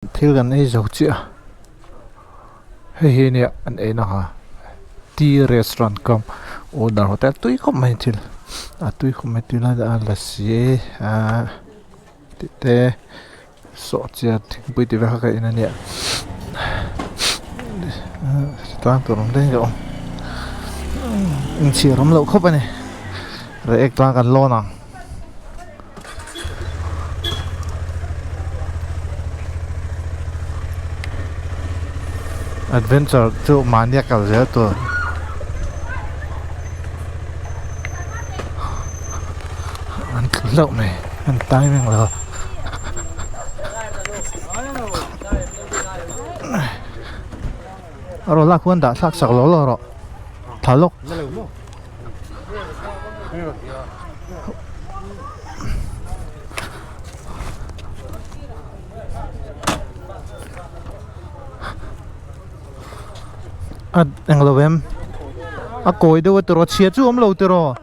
Thil kan ei zo chiah a, hei hi nia an ei na ha tea restaurant kam order hotel tui khawp mai thil a tui khawp mai tui lai a lassi ahh tih te sawhchiar thingpui tih vel kha ka en a nia tlang tur awm daih a awm inchhir awm loh khawp a ni reiek tlang kan lawn ang. Adventure chu mahni a kal zel tur an tlu hlauh mai an timing lo a rawn lak huan dah thlak sak lo lo rawh tha lawk. A englo em a kawi deuh a tiraw chhia chu awm lo tiraw.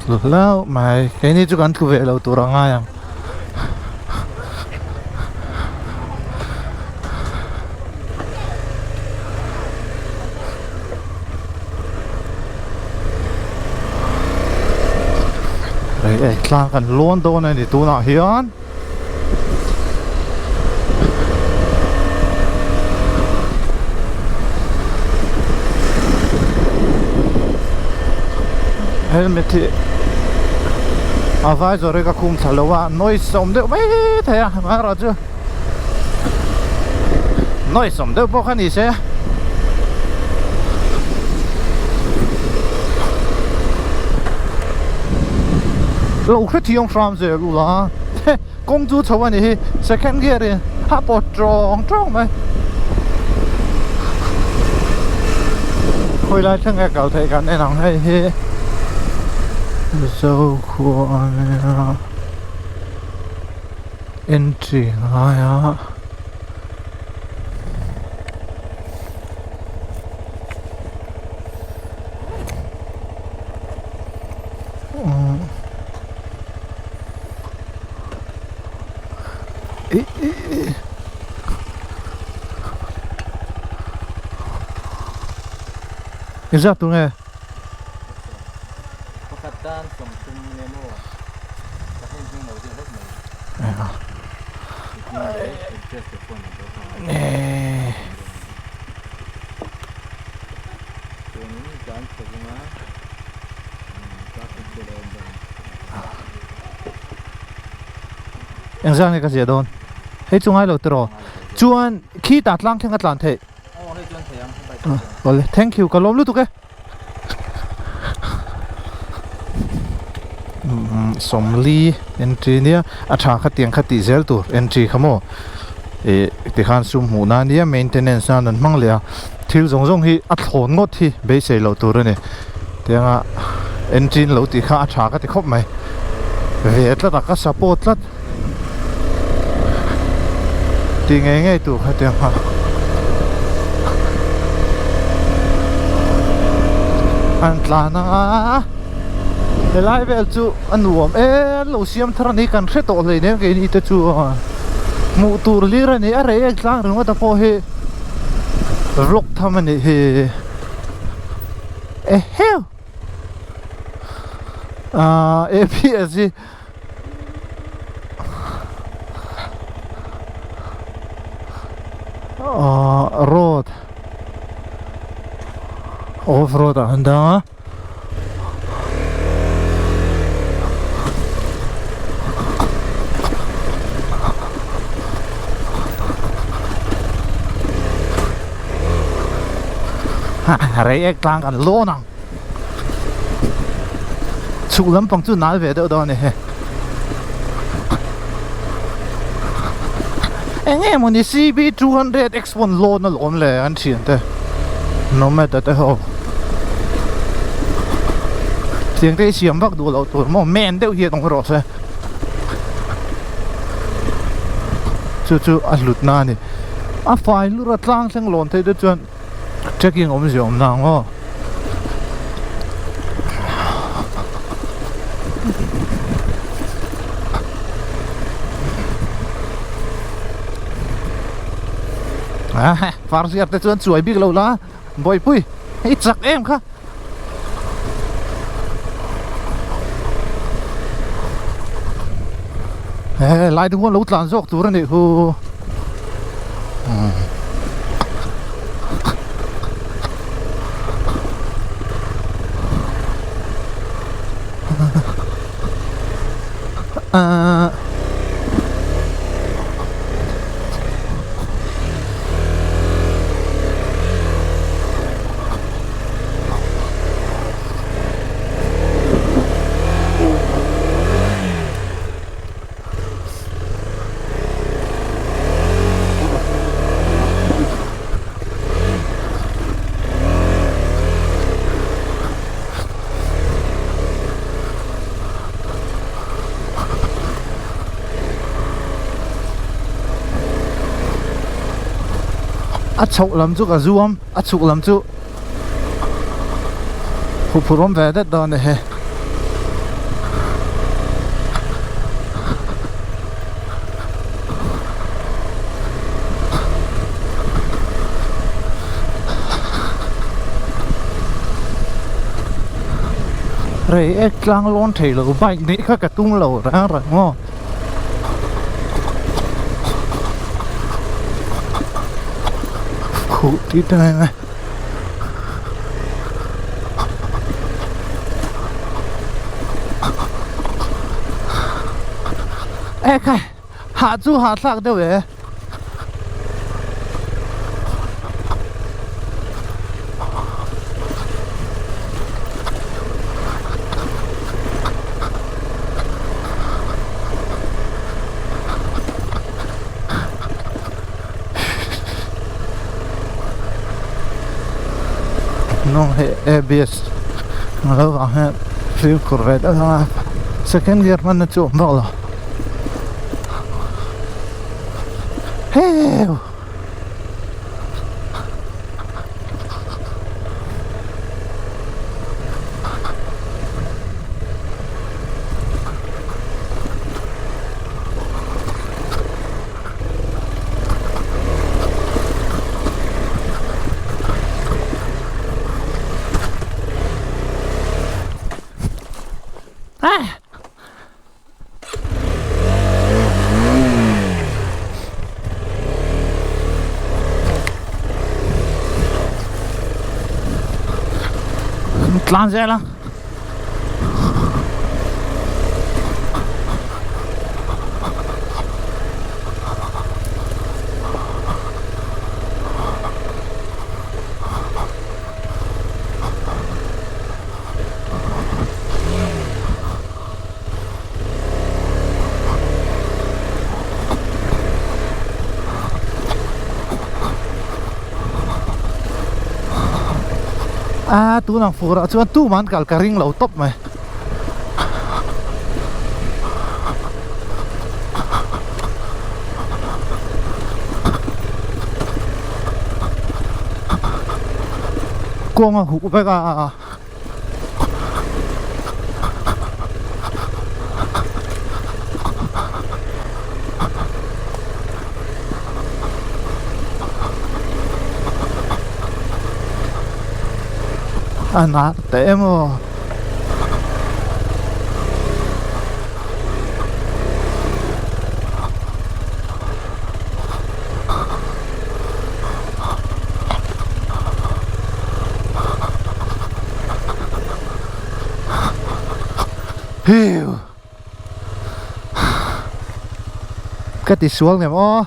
Tlu hlauh mai keini chu kan tlu ve lo tur a ngai ang. Rei ei tlang kan lawn dawn a ni tunah hian. Helmet hi a vai zawr hi ka khum thla lo a noise a awm deuh mai thei a amaherawh chu noise awm deuh pawh kha ni se. Lo hrethiam hram zel ula kawng chu chho a ni hi second gear in a pawt tawng tawng mai khawi lai thleng nge kal theih kan en ang hei hi Zokhua ania entry ngai a. Engzat tur nge? Pakhat tan 30 nge maw ka heng heng lo deuh hlek mai. Engzah nge ka ziah dawn? Hei chu ngai lo tiraw? Chuan khi tah tlang thleng a tlan theih. Awle thank you ka lawm lutuk e. Sawmli entry nia a tha kha tiang kha tih zel tur entry kha maw ih tikhan sum hmuh nan nia maintenance nan an hmang leh a thil zawng zawng hi a thlawn ngawt hi beisei loh tur a ni tianga entry in lo tih kha a tha ka ti khawp mai ve tlat a ka support tlat tih ngei ngei tur kha tiang kha an tlan ang a helai vel chu a nuam e an lo siam thar a ni kan hre tawh hleinem keini te chu hmuh tur hlir a ni a rei ek tlang ringawt a pawh hi vlog tham a nih hi eheu ahh APS hi. Ahh road off road ah an dang a reiek tlang kan lawn ang. Chhuk lampang chu nal ve deuh dawn a ni he. Eng nge mawni CB200 X1 loan a lawm le an thian te Nomad a te ho. Tiang te hi siam vak duh loh tur maw men deuh hian awm rawh se. Chu chu a hlut na a ni. A fai lur a tlang thleng lawn theih te chuan. Trekking awmzia awm nang aw. First gear te chuan chuai bik lo la Bawihpui i chak em kha. He lai te huan lo tlan zawk tur a nih hu. Ahh. A chhoh lam chu ka zuam a chhuk lam chu huphurh awm ve det dawn a ni. Rei ek tlang lawn thei lo bike nih kha ka tum lo rang rang maw. Khuh tih te ang e. Ekhai hah chu hahthlak deuh e. Hnung hi abs ang lo vang hian fimkhur ve deuh ang a second gear hman na chu a awm vak lo. Heu. Ah! Tlan zel a. A tunang furah chuan tumah an kal ka ring lo tawp mai. Kawng a huh vek a. A nar teh em aw. Hiu Ka ti sual ngem aw.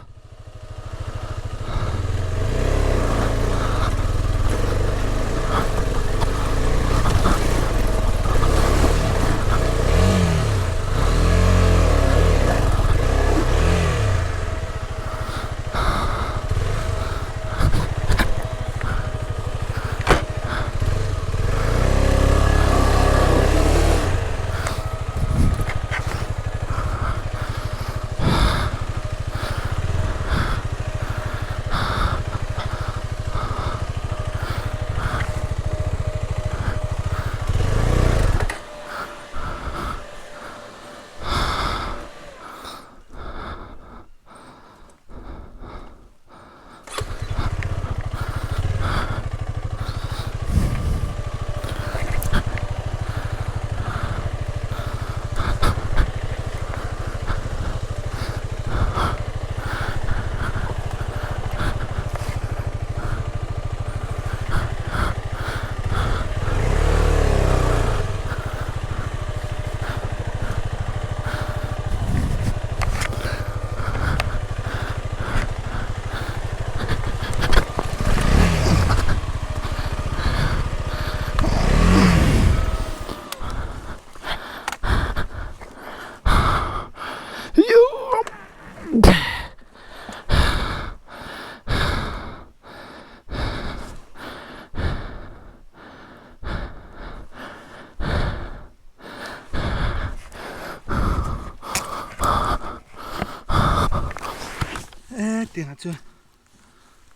Tiangah chuan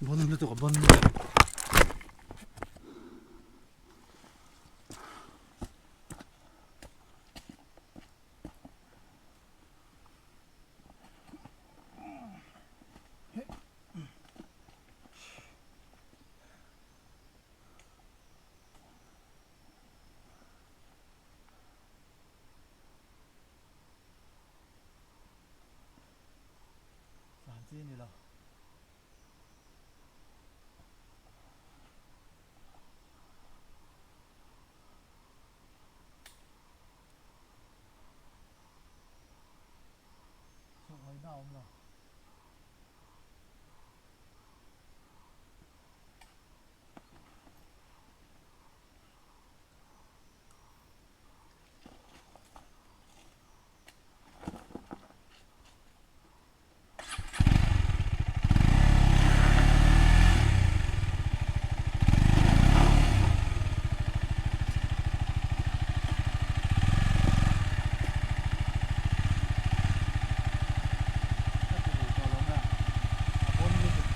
bon lutuk a bon lutuk. Tlan chi a ni lo. Chhuk ngaihna a awm lo. Ka ti lui tawh lo na a bon lutuk.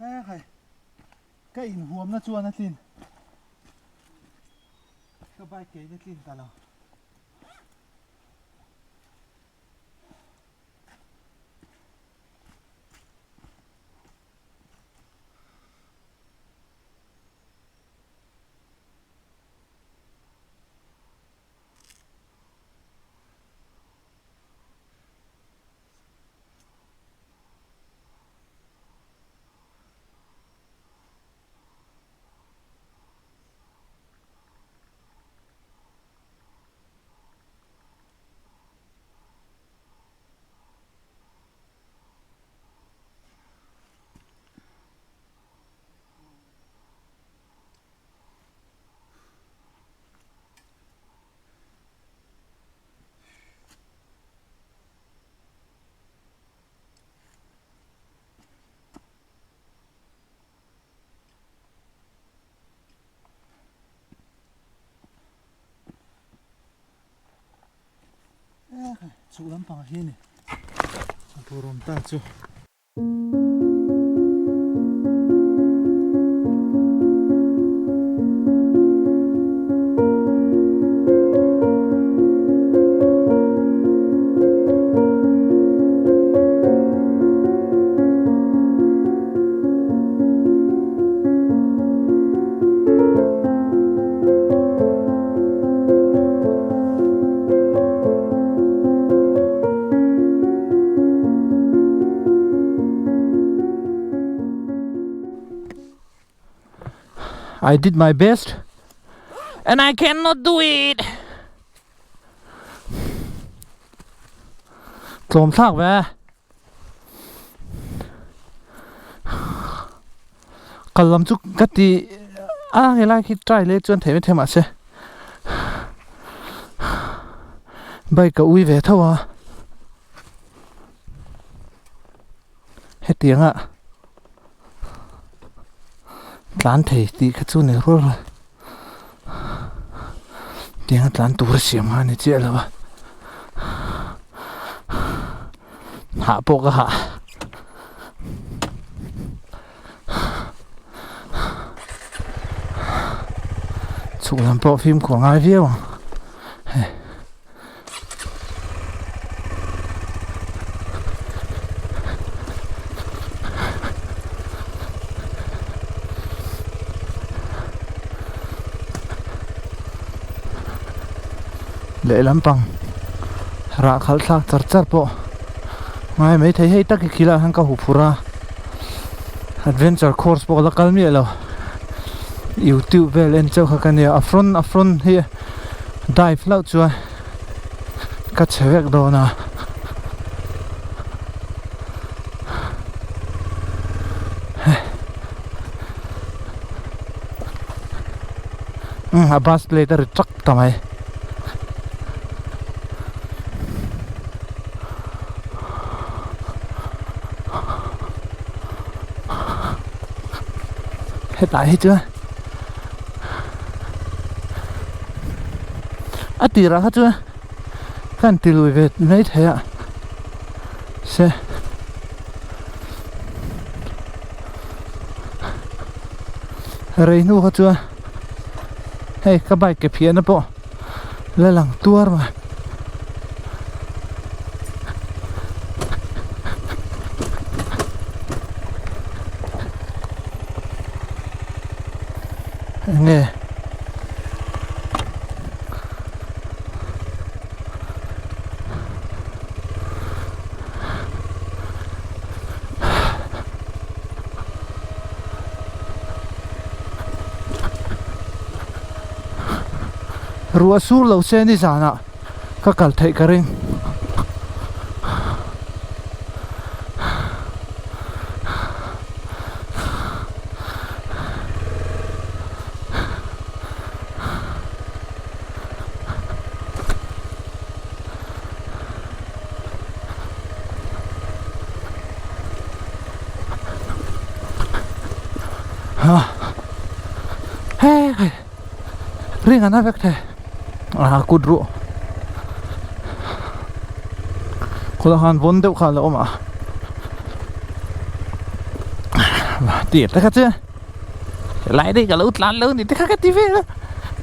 He ka inhuamna chuan a tlin ka bike ke in a tlin ta lo. Chhuk lampang ah hian a tur awm ta chu. I did my best and I cannot do it. Tlawm thlak ve. Kal lam chu ka ti a helai khi try leh chuan theih mai thei mahse bike a ui ve tho a hetianga tlan thei tih kha chu ni rual rual tianga tlan tur a siam kha a ni chiah lo a. Hah pawh ka hah. Chhuk lam pawh fimkhur ngai viau ang. Hei. Lehlam pang rah khalh thlak char char pawh ngai mai thei hei tak hi khi lah hian ka huphurh a adventure course pawh ka la kal miah lo youtube vel en chauh kha ka nia a front a front hi dive hlauh chuan ka chhe vek dawn a. A bus plate a ri tak ta mai. Hetah hi chuan a tirah kha chuan ka han ti lui ve mai thei a se rei hnu kha chuan hei ka bike ke phiahna pawh la lang tuar mai. Enge Ruah sur lo se ni zanah ka kal theih ka ring. He ring an a vek thei a kut ruh khawlai khan vawn deuh kha a la awm a tir te kha chu helai daih ka lo tlan lo ni te kha ka ti vel a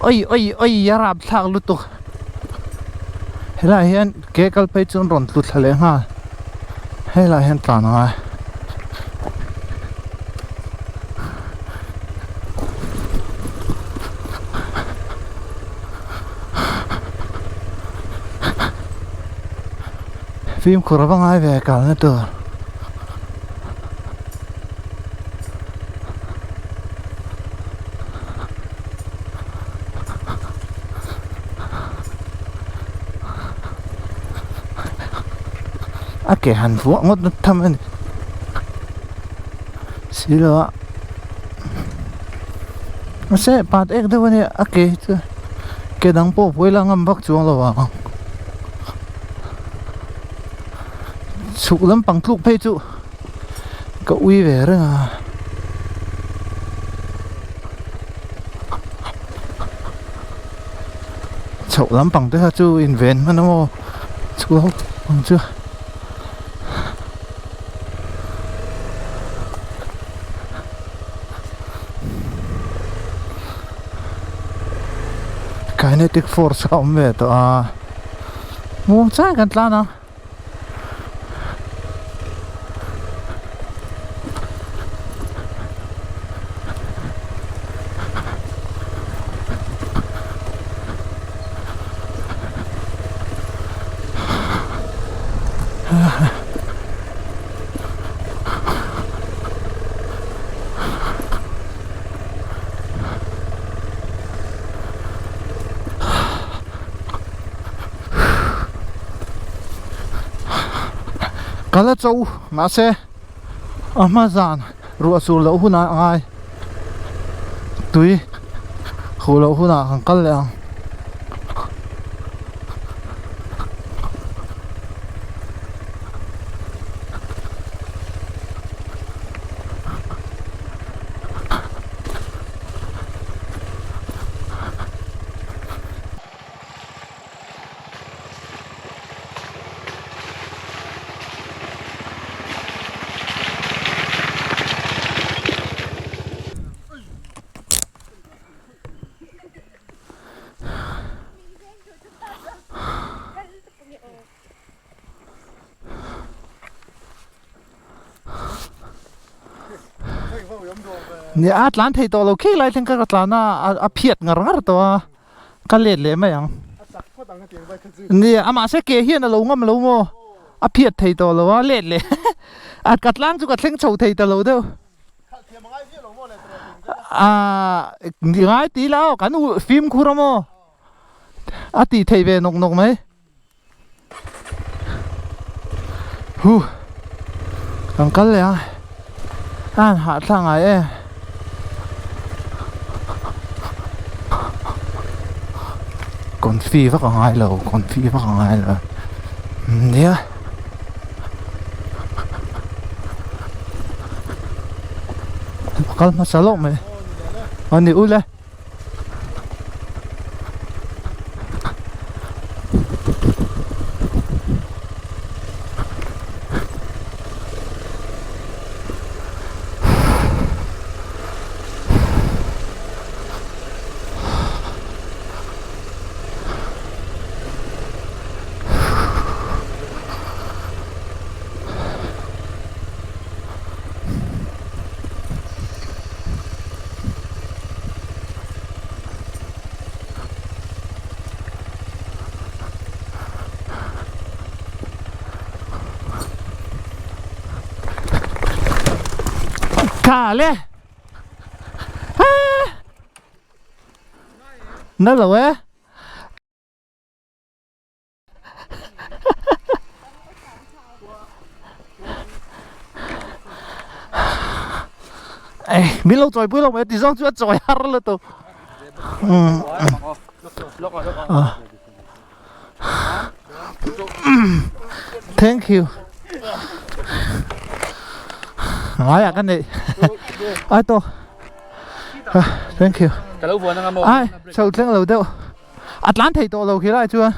oi oi oi a rap thlak lutuk helai hian ke kal phei chu an rawn tlu thla leh nghal helai hian tlan a ngai. Fimkhur a va ngai ve kalna tur. A ke han vuah ngawt na tham a ni. Silo a mahse pat ek deuh a nia a ke hi chu ke dang pawh buai la ngam vak chuang lo ang chhuk lampang tluk phei chu ka ui ve reng a. Chhoh lampang te kha chu inven hman emaw chhuk lampang chu. Kinetic force a awm ve tawh a muang chai kan tlan a. Kal a cho mahse a hma zan ruah sur loh hunah a ngai tui huh loh hunah kan kal leh ang. Nia a tlan thei tawh lo khi lai thleng kha ka tlan a a phiat ngar ngar tawh a ka let leh mai ang. Nia a mahse ke hian a lo ngam lo maw a phiat thei tawh lo a let leh a ka tlang chu ka thleng chho thei ta lo deuh. Aaa ngai ti ila aw kan fimkhur a maw a tih theih ve nawk nawk mai. Huh kan kal leh a a han hahthlak ngai em confi vak a ngai lo confi vak a ngai lo nia kal hmasa lawk mai a ni ule. Tha le na lo e. Min lo chawi pui lo mai ti zawng chu a chawi har lutuk thank you ngaiah ka neih ai to thank you ai chho thleng lo deuh. A tlan thei tawh lo khi lai chuan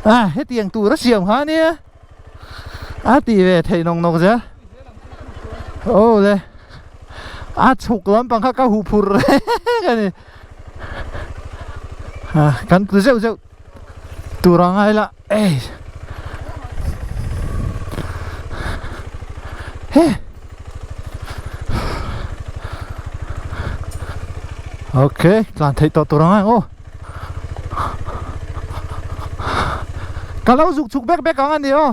a hetiang tur a siam kha ania a ti ve thei nawk nawk zel aw le a chhuk lampang kha ka huh phur reng a ni a kan tlu zeuh zeuh tur a ngai la ei he ok tlan theih tawh tur a ngai ang aw ka lo zuk chhuk bek bek ang a ni aw.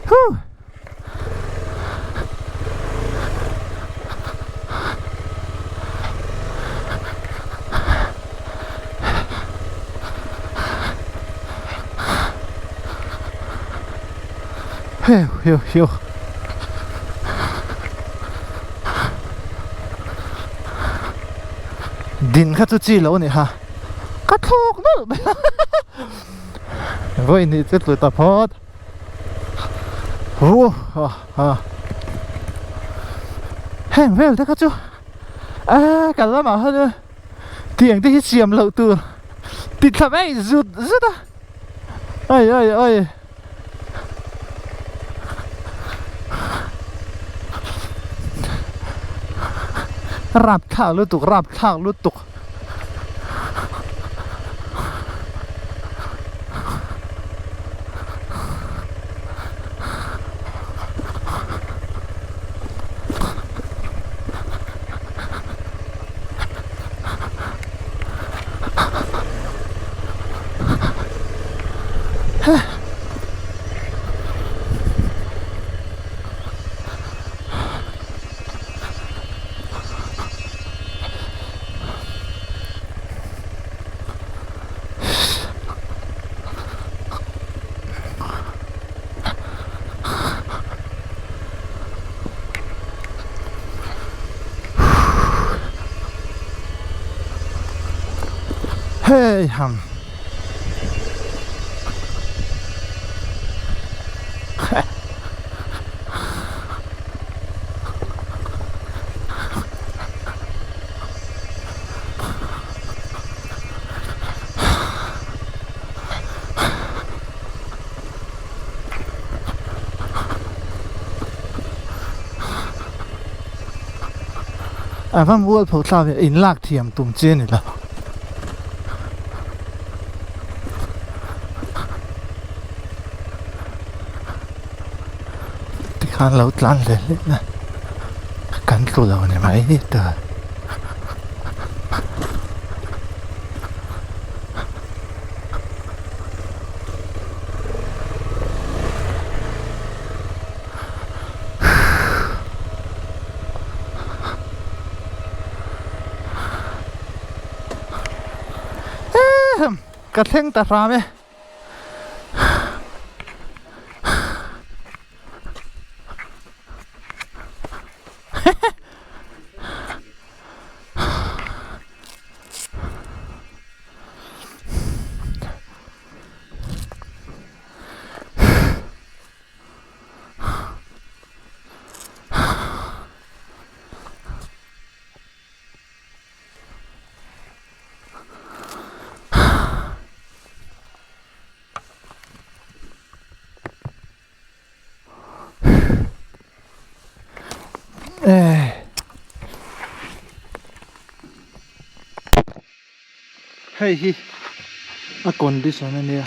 Whew. Hiu hiu hiu. Din kha chu chi lo a ni ha. Ka thlawk nawlh mai a. Vawi hnih chu tlu ta phawt. Hu ha ha heng vel te kha chu a kal lamah khan tiang te hi siam loh tur ti thla mai zut zut a ai ai ai rapthlak lutuk rapthlak lutuk. Hei ham. A va mual pho thlak ve in lak thiam tum chi a ni lo. Tikhan lo tlan hle hle na kan tlu lo ni mai ta. Ka thleng ta hram e. Hei hi a condition a nia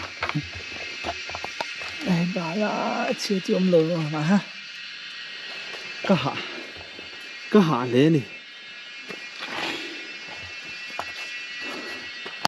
hei bala chhia chu awm lo ang a ka hah ka hah hle a ni.